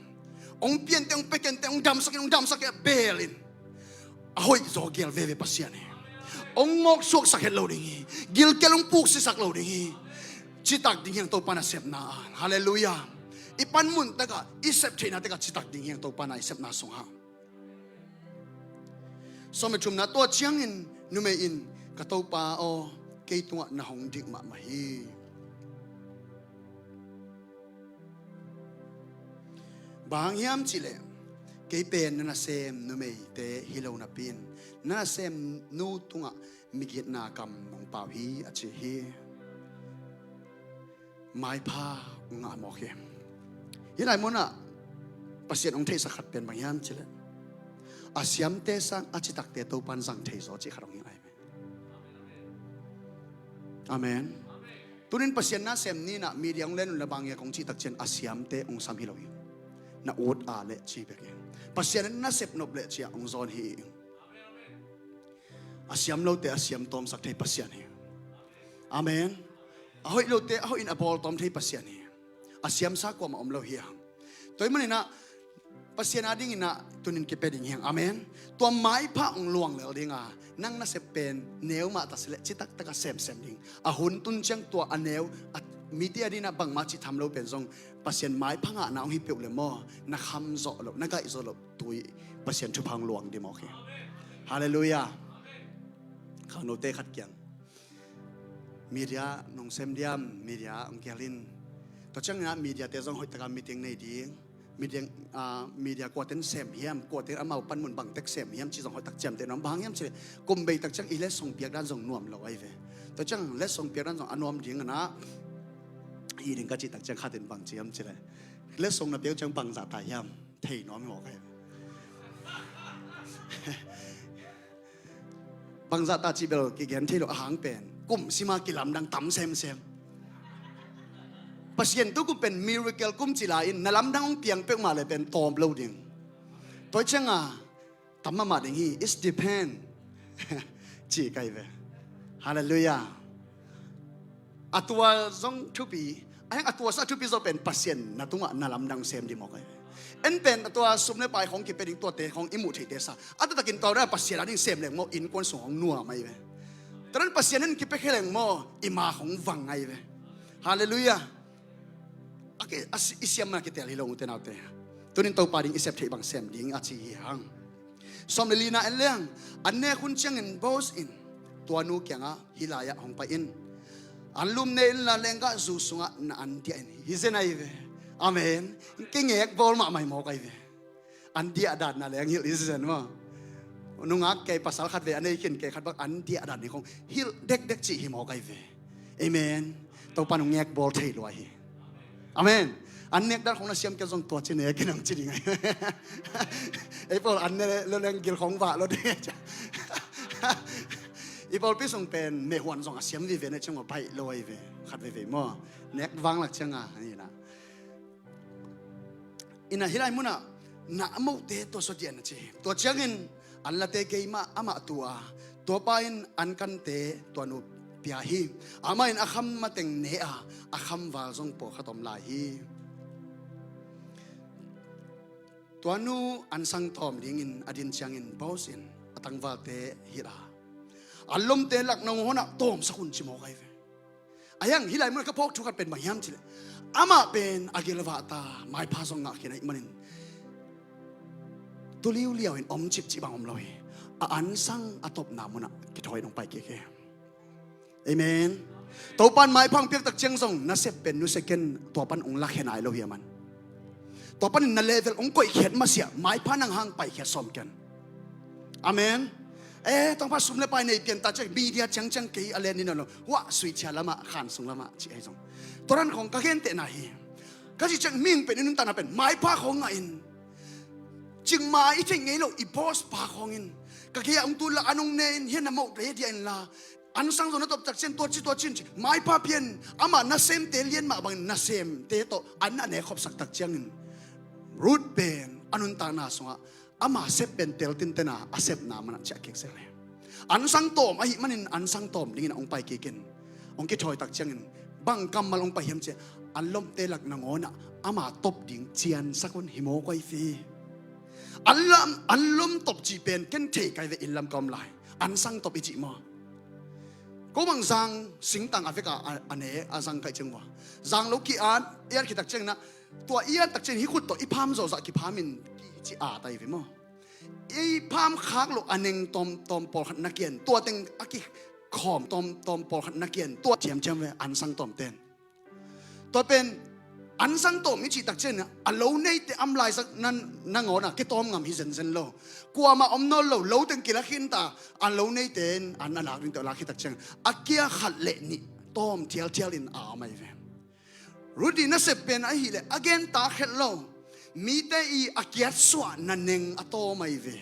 Hong piante, hong pia kente, hong damsak in, hong damsak kei a beel in. A hoih zaw geel veve Pasian hi. Hong mawksuaksak het lo ding hi. Gilkial hong puksisak lo ding hi. Citak ding hiang Topa na sepna ah. Halleluiah. I panmun takah, i sep theihna takah citak ding hiang Topa na i sepna sungah. Sawm le thumna, tua ciangin numei in, ka Topa aw, kei tungah na hong dik mahmah hi. Bang hang hiam cihleh kei pen na nasem numeite hi lo napi-in na nasem nu tungah migitna kam nong pau hi, a ci hi. Maipha ngah mawk hi. Hih lai munah Pasian hong theihsak khat pen bang hiam cihleh a siamte sang a citakte Topan zang thei zaw cih khat hong hi lai. Amen. Tunin Pasian nasem ni-in ah media hong len un la bang ngiat kong cih tak ciang a siamte hong sam hi lo hi. Na ut a leh ci bek hi. Pasian in nasep nop leh ciah hong zawn hi. A siam lote a siam tawmsak thei Pasian hi. Amen. A hoih lote a hoih in a bawl tawm thei Pasian hi. A siamsa kuamah om lo hi hang. Tua ahih manin ah Pasian adingin ah tunin kipia ding hiang. Amen. Tua maipha hong luang lel dinga nang nasep pen neu mah ta sileh citaktak a semsem ding. A hun tun ciang tua a neu a mite adingin ah bangmah cih tham lo pen zong Pasian maipha ngahna hong hi peuh le maw, na kham zawh loh, na gaih zawh loh tui Pasian thupha hong luang ding mawk hi. Halleluiah. Khangnote khat kiang media nong sem diam, media hong kial in. Tua ciangin ah mediate zong hoihtaka meeting nei ding. Media, ah, media kuaten sem hiam, kuaten amau panmun bangtek sem hiam cih zong hoihtak ciamteh nuam. Bang hang hiam cihleh kum beitak ciang i letsong piakdan zong nuam lo ahi ve. Tua ciang letsong piakdan zong a nuam dingin ah hih ding ka cih tak ciang khatin bang ci hiam cihleh letsong na piak ciang bangzah ta hiam thei nuam hi mawk ahi ve. Bangzah ta cih bel kigen thei lo a hang pen kum sima kilamdang tam semsem. Pasian tu kum pen miracle kum ci lai-in na lamdang hong piang peuhmah le pen tawm lo ding. Tua cianga tam mahmah ding hi. It's depend. Ci kai ve. Halleluiah. A tua zong thupi, a hiang a tua sa thupi zaw pen Pasian na tungah na lamdang sem ding mawk ahi ve. En pen a tua sum le pai khong kipia ding tuate khong i muh theite sa a taktakin tua dana Pasian ading sem leng maw innkuan sung hong nuam ahi ve. Tua dan Pasian in kipia khe leng maw i ma khong vang ahi ve. Halleluiah. A ki, a si, i siam mana kitel hi lo ute naute. Tunin Topa ding i sep theih bang sem ding a ci hi hang. Sawm le lina en leng, an nek hun ciangin Boaz in tua nu kiangah hih lai-ah hong pai in. An lum ne inla lenggah zu sungah na an diah in hi zen ahi ve. Amen. Kingek bawl mahmah hi mawk ahi ve. An diah dan na leng hilh hi zen maw. Nungak kei pasal khat ve a nei khin kei khat bang an diah dan hi khong hilh dekdek cih hi mawk ahi ve. Amen. Topa nung ngek bawl thei lua hi. Amen. An nek dan khong na siam kei zong tua ci nek in ang ci ding ahi. Ei pawl an ne lo leng gil khong vah lo de. I pawlpi sung pen mehuan zong a siam vive ne ciang maw baih lo ahi ve. Khat veve maw nek vanglak cianga. Ina hih lai munah na a mote tua suah dian a ci hi. Tua ciangin an late keimah amah tua, tuapa in an kante tua nu pia hi. Amah in a kham mateng ne a, a kham val zong pawlkhat om lai hi. Tua nu an sang tawm dingin a din ciangin Boaz in a tangvalte hilh a, an lomte lak nangawn ah tawmsak un ci mawk ahi ve. A hiang hih lai munah ka phawk thu khat pen bang hiam cihleh amah pen a gilvahta maipha zong ngah khin ahih manin tuliuliau in om cipcip bang om lo hi. A ansang a topna munah kithawi in hong pai kik hi. Amen. Topan maipha hong piak tak ciang zong nasep pen nusia ken, tua pan hong lakhia nai lo hi a man. Tua panin na level hong koihkhiat masiah maipha nang hang paikhiat sawm ken. Amen. Eh, tangpha sum le pai nei pian ta ciang media ciangciang kei a len ni nawn lo. Huah suihcia lamah, khan sung lamah cih ahi zong, tua dan khawng ka gentehna hi. Ka cih ciang mihing pen i nuntakna pen maipha khawng ngah in, cingma i theih ngei lo i boss pa khawngin, ka gei-ah hong tun la an hong ne in, hian a moh le dia in la, ansang zong na tawp tak cian tua ci tua cin ci, maipha pian, amah nasemte lian mah bangin nasemte tawh an a ne khopsak tak ciangin, Ruth pen a nuntakna sungah ama sep pen tel tintena a sepna manah ciah kik zel hi. Ansang tawm ahi manin ansang tawm dingin a hong pai kikin, hong kithawi tak ciangin bang kammal hong pai hiam ciah, an lomte lak nangawnah ama top ding ciansak un hi maw koi fi. An lam, an lom top cih pen ken thei kai ve, inn lam ka om lai. Ansang top i cih maw? Ko bang zang singtang a veka a, a ne a zang kai ciang maw? Zang lo ki-at, i at khit tak ciangin ah, tua i at tak ciangin hih khut tawh i pham zawhzah kipham in kici a tai ve maw? I pham khak loh a neng tawm, tawm pawlkhat na kian, tua teng a kikhawm tawm, tawm pawlkhat na kian, tua thiamthiam ve ansang tawm ten. Tua pen ansang tawm i cih tak ciangin a lo neite am laisak nan, nangawnah kitawm ngam hi zenzen lo. Kuamah om nawn lo, lo teng kila khinta, a lo neite in an a lak dingte a lak khit tak ciangin a kia khat le nih tawm thialthial in a om ahi ve. Ruth i nasep pen ahileh a genta khet lo, mite i a kiatsuahna neng a tawm ahi ve.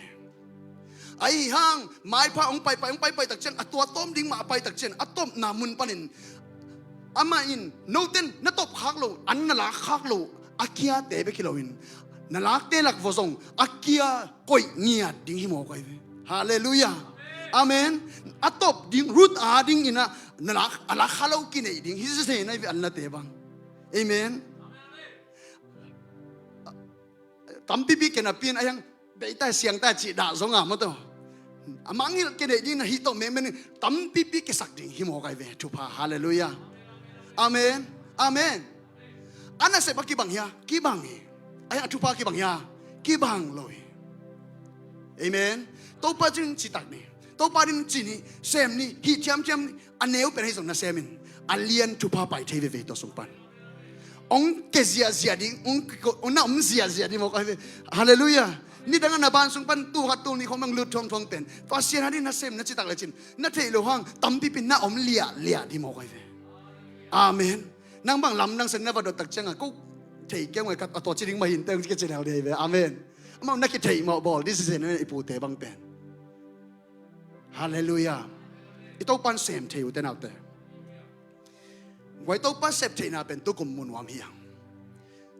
Ahi hang maipha hong paipai, hong paipai tak ciang a tua tawm ding mah a pai tak ciang a topna mun panin amah in, noten na top khak lo, an na lak khak lo, a kiate bek hi loin na lakte lak vua zong a kia koih ngiat ding hi maw koi ve. Halleluiah. Amen. A top ding, Ruth a dingin ah na lak, a lak kha lo kineih ding hi zezen ahi ve, an late bang. Amen. Tampipi ken a pian a hiang beita siangta cih dah zong a maw taw. A mangngilh kineih ding na hih tawh mengmen in tampipi kisak ding hi maw koi ve, thupha. Halleluiah. Amen. Amen. A nasep a kibang hia? Kibang hi. A hiang a thupha kibang hia? Kibang lo hi. Amen. Topa cin citak ni, Topa din ci ni, sem ni, hih thiamthiam ni. A neu pen hei zong na sem in a lian thupha pai thei veve tua sung pan. Hong ke ziahziah ding, hong, hong na om ziahziah ding maw koi ve. Halleluiah. Nidang a na ban sung pan tul khat tul nih khong bang lut thuangthuang pen Pasian a din na sem na citak le cin na theih lo hang tampipi na om liahliah ding maw koi ve. Amen. Nang bang lamdang sen na va dot tak cianga ko thei keu ngai ka a tua ci ding mah hin teng kici lel dei ve. Amen. Amau na kitheih mawh bawl ding sisen i pute bang pen. Halleluiah. I Topan sem thei uh te naute. Guai Topa sep theihna pen tukum mu nuam hiang.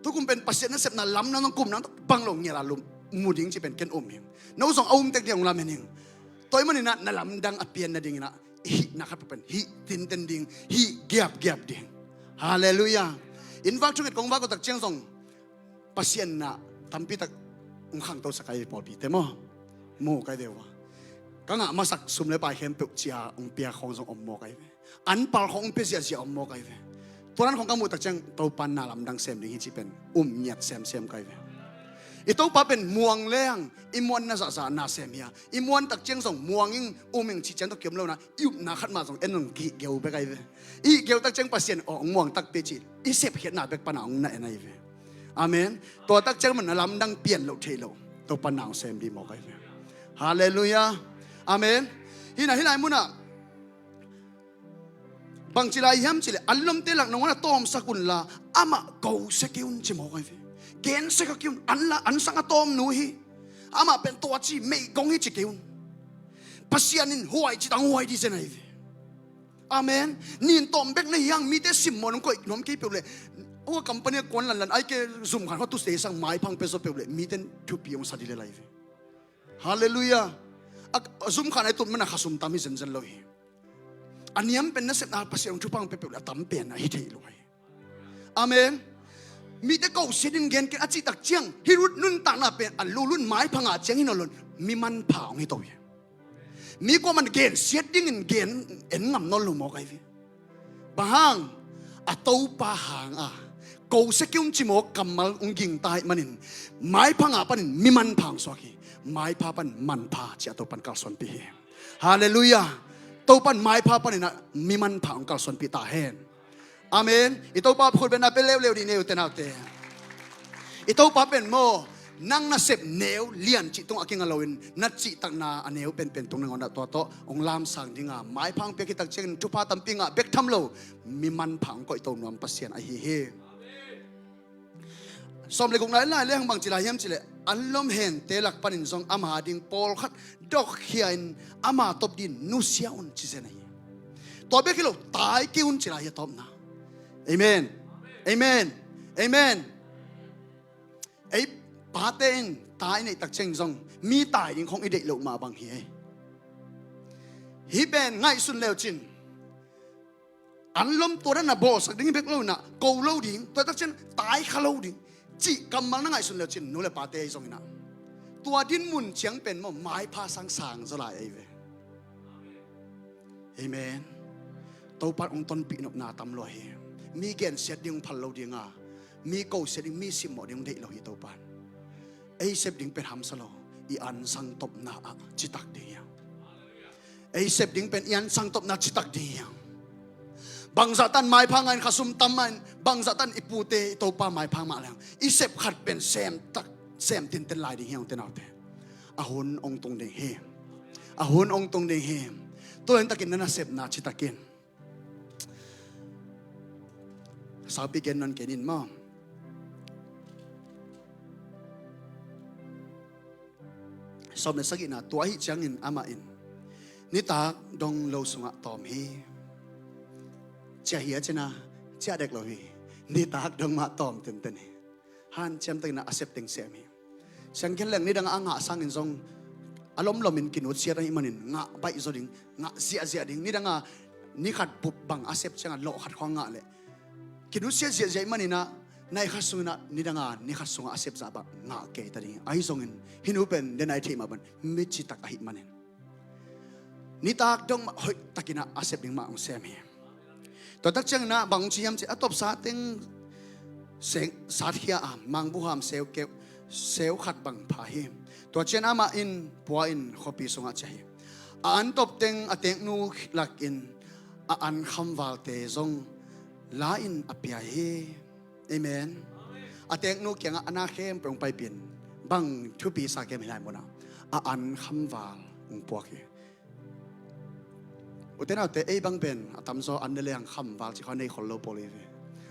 Tukum pen Pasian nasepna lamdang zong kum nang bang lo ngial a lum mu ding ci pen ken um hiang. No zong a um tek ding a hong lamen hiang. Tua ahih maninah na lamdang a pian nadinginah i hihna khat pen hih tinten ding, hih giapgiap ding. Halleluiah. Inn vak thunget kong vak uh tak ciang zong Pasian na tampitak hong khangtosak ahi ve pawlpite maw? Mu kai ve uh a, ka ngah masak sum le pai khempeuh cia hong pia khawng zong om maw kai ve. An pal khawng hong pia ziahziah om maw kai ve. Tua nan khawng ka muh tak ciang Topa na lamdang sem ding hi ci pen um ngiat semsem kai ve. I Topa pen muang leng i muan na zahzah na sem hi a, i muan tak ciang zong muang ing um ing cih ciang tawh kiom lo na, i upna khat mah zong en zong kihih geu bek ahi ve. I hih geu tak ciang Pasian aw hong muang takpi ci i sepkhiatna bek pana hong na en ahi ve. Amen. Tua tak ciang man na lamdang pian loh theih loh Topa na hong sem ding maw kai ve. Halleluiah. Amen. Hina hih lai munah bangci lai hiam cileh an lomte lak nangawn a tawmsak unla amah kosia kei un ci maw kai ve. Gensia kei un, an la an sang a tawmnu hi. Amah pen tua ci meigong hi ci kei un. Pasian in huai ci tang huai ding zen ahi ve. Amen. Nin tawm bek na hiang mite simmawh nong koih nuam kei peuh leh, hua company a kuan lanlan ai ke zum khan hua tuse sang maipha hong pia zaw peuh leh mite in thupi hong sa ding lel ahi ve. Halleluiah. A zum khan ai tut mana khasum tam hi zenzen lo hi. A niam pen nasepna Pasian hong thupha hong pia peuh leh a tam pen ahi thei lo hi. Amen. Mite kosia din gen ken a cih tak ciang hih Ruth nuntakna pen a lulun maipha ngah ciang hi nawn lo in mi manpha hong hi to hi. Mi kuaman gensiat dingin gen en ngam nawn lo mawk ahi ve. Bang hang? A Topa hanga kosia kei un ci mawk kammal hong gingta ahih manin maipha ngah panin mi manpha hong suak hi. maipha pan manpha ci-a Topan kalsuanpih hi. Halleluiah. Topan maipha paninah mi manpha hong kalsuanpih ta hen. Amen. I Topa khut bengna pe leuleu dih, neu te naute. I Topa pen maw, nang nasep neu lian cih tungah kinga loin na cihtakna a neu penpen tung nangawnah tua tawh hong lamsang dinga maipha hong piak hi. Tak ciangin thupha tampi ngah bek tham lo, mi manpha hong koihto nuam Pasian ahi hi. Sawm le gukna i lai lehang bang ci lai hiam cihleh, anlom hente lak panin zong ama ding pawlkhat dokkhia-in ama tawp dingin nusia un ci zen ahi. Tua bek hi lo, tai kei un ci lai hi a tawpna. Amen. Amen. Amen. Ei pate in ta i neih tak ciang zong mi tai ding khong i deih loh mah bang hi ei. Hih pen ngaihsun leucin anlom tua dan a bawlsak ding hi bek lo inah, ko lo ding, tua tak ciang tai kha lo ding cih kammal na ngaihsun leucin, nu le pate ei zong inah tua dinmun ciang pen maw, maipha sang sang zaw lai ei ve. Amen. Topa hong tonpih nopna tam lua hi. Mi gensiat ding hong phal lo dinga, mi kosiat ding, mi simmawh ding hong deih lo hi Topa. Ei sep ding pen hamsa lo, i ansang topna ah citak ding hi. Ei sep ding pen i ansang topna citak ding hi. Bangzah tan maipha ngahin, khasum tam mahin, bangzah tan i pute i Topa maipha mah leng i sep khat pen sem tak, sem tinten lai ding hi hong te naute. A hun hong tung ding hi. A hun hong tung ding hi. Tua in takin na nasepna citakin saupi gen non kenin maw. Sawm le sagihna, tua ahi ciangin amah in nitak dong lo sungah tawm hi. Ciah hi a cina, ciah dek lo hi. Nitak dong mah tawm tenten hi. Hanciam takin a sep teng sem hi. Siangkhen leng nidang a ngah sangin zong a lomlomin kinutsiat ahih manin ngah baih zaw ding, ngah ziahziah ding. Nidang a ni khat bup bang a sep ciangah lawh khat khong ngah leh kinutsiat ziahziah ahih maninah nai khat sunginah nidang a ni khat sungah a sep zah bang ngah kei ta ding. Ahi zongin hih nu pen den ai theih mah ban mi citak ahih manin nitak dong mah hoih takinah a sep ding mah hong sem hi. Tua tak cianginah bang hong ci hiam cih, a tawpsa teng seng satkhia a mangbuham seu keuh, seu khat bang pha hi. Tua cian amah in pua in khuapi sungah ciah hi. A an tawp teng a teknu lakin a an khamvalte zong la in a pia hi. Amen. A teknu kiangah a na khempeuh hong paipin bang thupi sa kem hi lai munah a an khamval hong puak hi. Ute naute, ei bang pen a tamzaw an ne lehang khamval cih khaw nei khol lo pawl hi ve.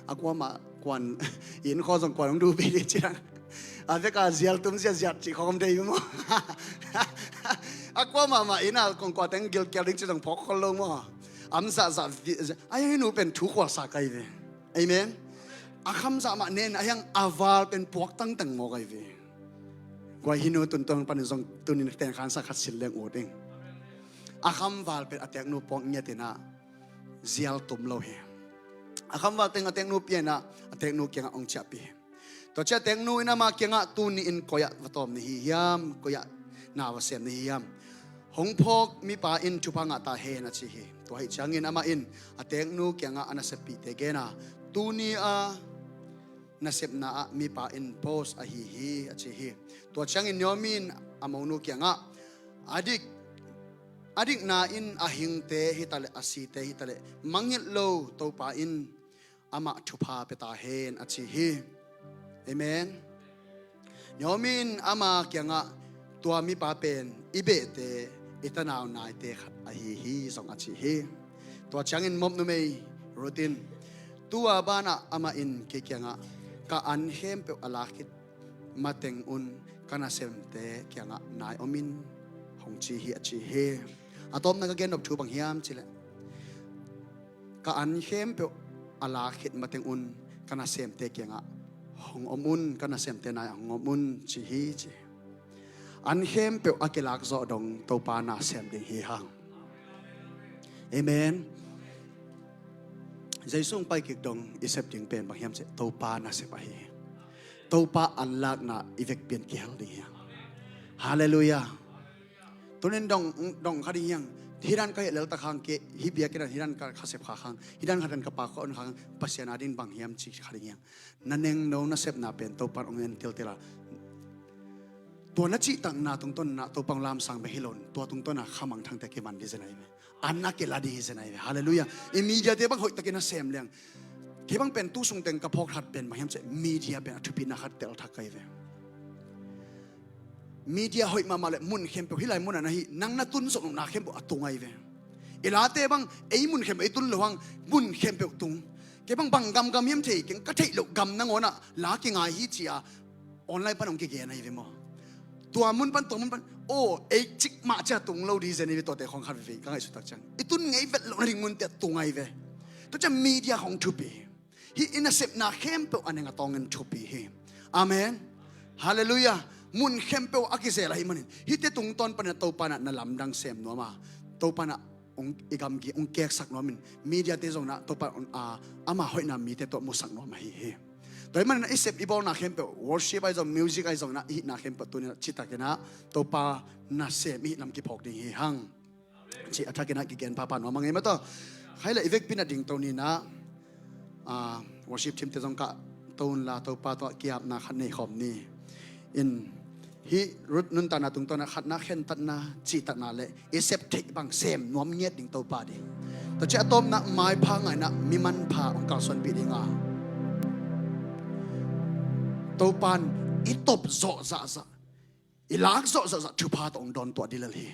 A kuamah kuan inn khaw zong kuan hong duh pi dih ciang a veka zial tum ziatziat cih khaw om dei maw? A kuamah mah inn a kong kua teng gilkial ding cih zong phawk khol lo maw? Am zahzah a hi nu pen thu khualsa kai ve. Amen. A khamzah mah nen a hiang a val pen puak tangtang mawk ahi ve. Guai hi nu tun tuang panin zong tunin tengkhansa khat sin leng ut ing. A khamval pen a teknu puak ngiatinah zial tum lo hi. A khamval teng a teknu pianah a teknu kiangah hong ciahpih hi. Tua ciah teknu in ama kiangah tuni in koi-ah va tawm ni hi hiam, koi-ah na va sem ni hi hiam? Hong phawk mipa in thupha ngah ta hen a ci hi. Tua ahi ciangin amah in a teknu kiangah a naseppihte gena tuni a nasepna ah mipa in boss ahi hi a ci hi. Tua ciangin Naomi in a monu kiangah a dik a dikna in a hingte hitaleh a site hitaleh mangngilh lo Topa in amah thupha pia ta hen a ci hi. Amen. Naomi in ama kiangah tua mipa pen i behte i tanau naite khat ahi hi zong a ci hi. Tua ciangin Moab numei Ruth in tua banah amah in kei kiangah ka an khempeuh a lak khit mateng un ka nasemte kiangah nai om in hong ci hi a ci hi. A tawpna ka gen nop thu bang hiam cileh ka an khempeuh a lak khit mateng un ka nasemte kiangah hong om un, ka nasemte nai hong om un ci hi ci. An khempeuh a kilak zawh dong Topa nasem ding hi hang. Amen. Jesu hong pai kik dong i sep ding pen bang hiam cih Topa nasep ahi hi. Topa anlakna i vekpi in kihel ding hi hang. Halleluiah. Tunin dong, dong kha ding hiang. Hih dan ka hih lel tak hang kei, hih biakinn ah hih dan ka khasep kha hang, hih dan kha dan ka pa ka on kha hang, Pasian a ding bang hiam ci kha ding hiang. Na nengno nasepna pen Topan hong en tiltil a Tua na cihtakna tungtawn na Topa hong lamsang bek hi lo in, tua tungtawn na khamangthangte kiman ding hi zen ahi ve. An a kila ding hi zen ahi ve. Halleluiah. I media te bang hoihtakin a sem leng, kei bang pen tu sung teng ka phawk that pen bang hiam cih leh media pen a thupina khat tel thak ahi ve. Media hoih mahmah leh mun khempeuh, hih lai mun ah na hih, nang na tun zawh lohna khempeuh a tung ahi ve. I late bang ei mun khempeuh i tun loh hang, mun khempeuh tung. Kei bang bang gamgam hiam thei keng, ka theih loh gam nangawn ah la kingai hi ci-a online pan hong kigen ahi ve maw. Tua mun pan, tua mun pan, aw, ei cik mah ciang tung lo ding hi zen ahi ve, tuate khawng khat veivei ka ngaihsut tak ciang. I tun ngei vet loh nading munte a tung ahi ve. Tua ciang media khawng thupi hi. Hih i nasepna khempeuh a neng a tawngin thupi hi. Amen. Halleluiah. Mun khempeuh a kizel ahih manin hihte tungtawn panin Topa in ah na lamdang sem nuam a, Topa in ah hong, i gamgi hong keksak nuam in, media te zong in ah Topa in ah, a, ama hoihna mite tawh musak nuam ahi hi. Tua ahih manin ah i sep i bawlna khempeuh, worship ahi zong, music ahi zong in ah, i hihna khempeuh tuni in ah citakin ah Topa nasem i hih lam kiphawk ding hi hang. Cih a thakin ah kigen phapha nuam a ngei mataw. Khai leh i vekpi in ah dingto ni in ah, a, worship team te zong kahto unla, Topa tawh kiapna khat nei khawm ni. In, hih Ruth nuntakna tungtawn ah khatna, khentatna, cihtakna leh i sep theih bang sem nuam ngiat ding Topa ding. Tua ciang a tawpna, maipha ngaihna, mi manpha hong kalsuanpih ding a, Topa in i tawp zawh zahzah, i lak zawh zahzah thupha tawh hong dawntuah ding lel hi.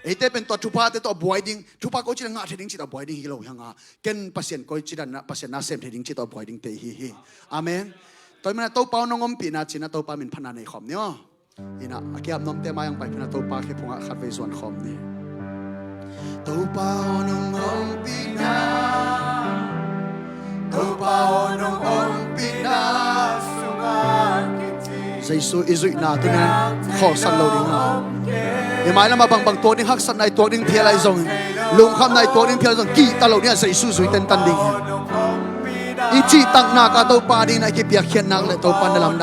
Eite pen tua thuphate tawh a buai ding, thupha koici dan ngah thei ding cih tawh a buai ding hi lo hi hang a, ken Pasian koici dan in ah Pasian nasem thei ding cih tawh a buai dingte i hi hi. Amen. Tua ahih manin ah Topa aw nong ompihna ci-in ah Topa min phatna nei khawm ni aw. In ah a kiap nuamte mai hong pai phin ah Topa khe phungah khatvei zuan khawm ni. Topa aw nong ompihna, Topa aw nong ompihna sungah kici. Jesu i zuihna tuni in ah khawlsan lo ding a, i mailam ah bangbang tuak ding haksatna i tuak ding phial ahi zongin, lungkhamna i tuak ding phial ahi zongin, kihta lo ding a, Jesu zui tentan ding hi. I cihtakna ka Topa ding in ah i kipiakkhiat nak leh Topa na lamdang